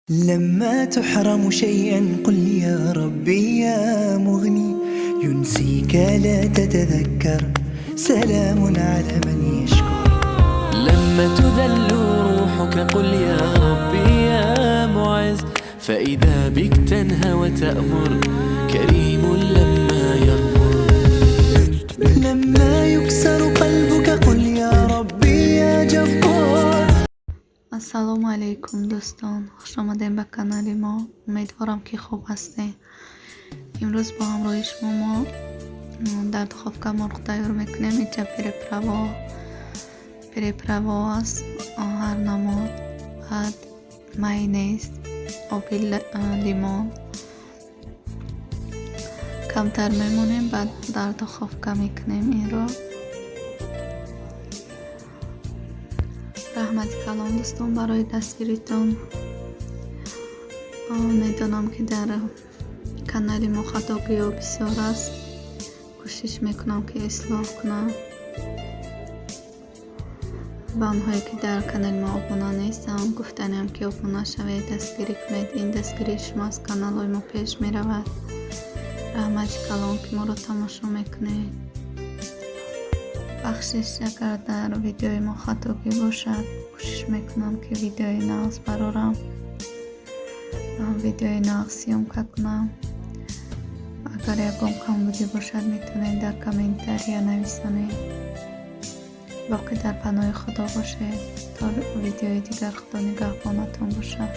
لما تحرم شيئا قل يا ربي يا مغني ينسيك لا تتذكر سلام على من يشكر. لما تذل روحك قل يا ربي يا معز، فإذا بك تنهى وتأمر، كريم لما يغمر. لما يكسر قلبك قل يا ربي يا جبار. Ассалому алайкум, дӯстон, хушомадем ба канали мо. Умедворам, ки хуб ҳастед. Имрӯз бо ҳамроҳи шумо мо дар духовка мурғ тайёр мекунем. Инҷа приправа аст ҳар намуд, баъд майонез, оби лимон камтар мемонем, баъд дар духовка мекунем инро. Раҳмати калон, дӯстон, барои дастгиритон. Медонам, ки дар канали мо хатогиҳо бисёр аст, кӯшиш мекунам, ки ислоҳ кунам. Ба онҳое, ки дар канали мо обуна нестанд, гуфтаниам, ки обуна шавед, дастгирӣ кунед. Ин дастгирии шумо аз каналҳои мо пеш меравад. Раҳмати калон, ки моро тамошо мекунед. Бахшиш, агар дар видеои мо хатогӣ бошад. Кӯшиш мекунам, ки видеои нағз барорам, видеои нағз съёмка кунам. Агар ягон камбудӣ бошад, метавонед дар комментария нависонед. Боқӣ дар паноҳи Худо бошед то видеои дигар. Худо нигаҳбонатон бошад.